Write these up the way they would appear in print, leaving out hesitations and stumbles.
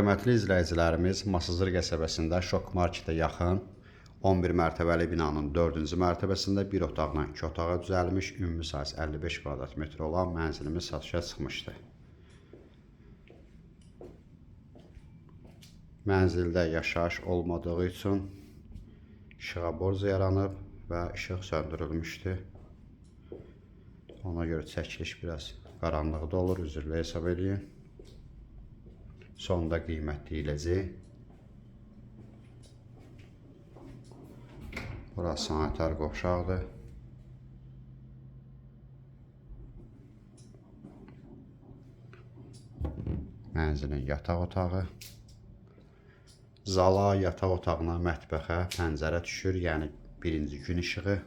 Hörmətli izləyicilərimiz, Masazır qəsəbəsində Şok Marketə yaxın 11 mərtəbəli binanın 4-cü mərtəbəsində bir otaqla 2 otağa düzəlmiş, ümumi sahəsi 55 kvadrat metr olan mənzilimiz satışa çıxmışdı. Mənzildə yaşayış olmadığı üçün işığa borc yaranıb və işıq söndürülmüşdü. Ona görə çəkiliş biraz qaranlıqda olur, üzrlə hesab eləyin. Sonda qiymət deyiləcək. Burası sanitar qovşaqdır. Mənzilin yataq otağı. Zala, yataq otağına, mətbəxə pəncərə düşür, yəni birinci gün işığı.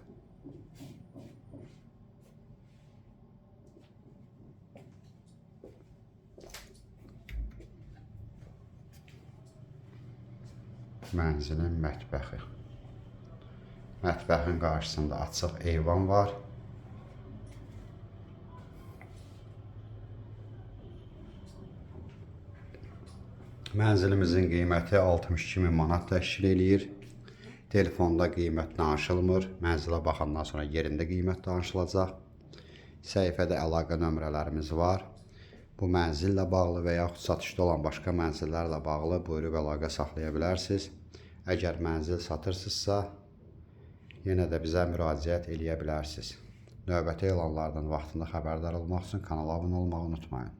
Mənzilin mətbəxi. Mətbəxin qarşısında açıq eyvan var. Mənzilimizin qiyməti 62 min manat təşkil eləyir. Telefonda qiymət danışılmır. Mənzilə baxandan sonra yerində qiymət danışılacaq. Səhifədə əlaqə nömrələrimiz var. Bu mənzillə bağlı və yaxud satışda olan başqa mənzillərlə bağlı buyurub əlaqə saxlaya bilərsiniz. Əgər mənzil satırsınızsa, yenə də bizə müraciət eləyə bilərsiniz. Növbəti elanlardan vaxtında xəbərdar olmaq üçün kanala abunə olmağı unutmayın.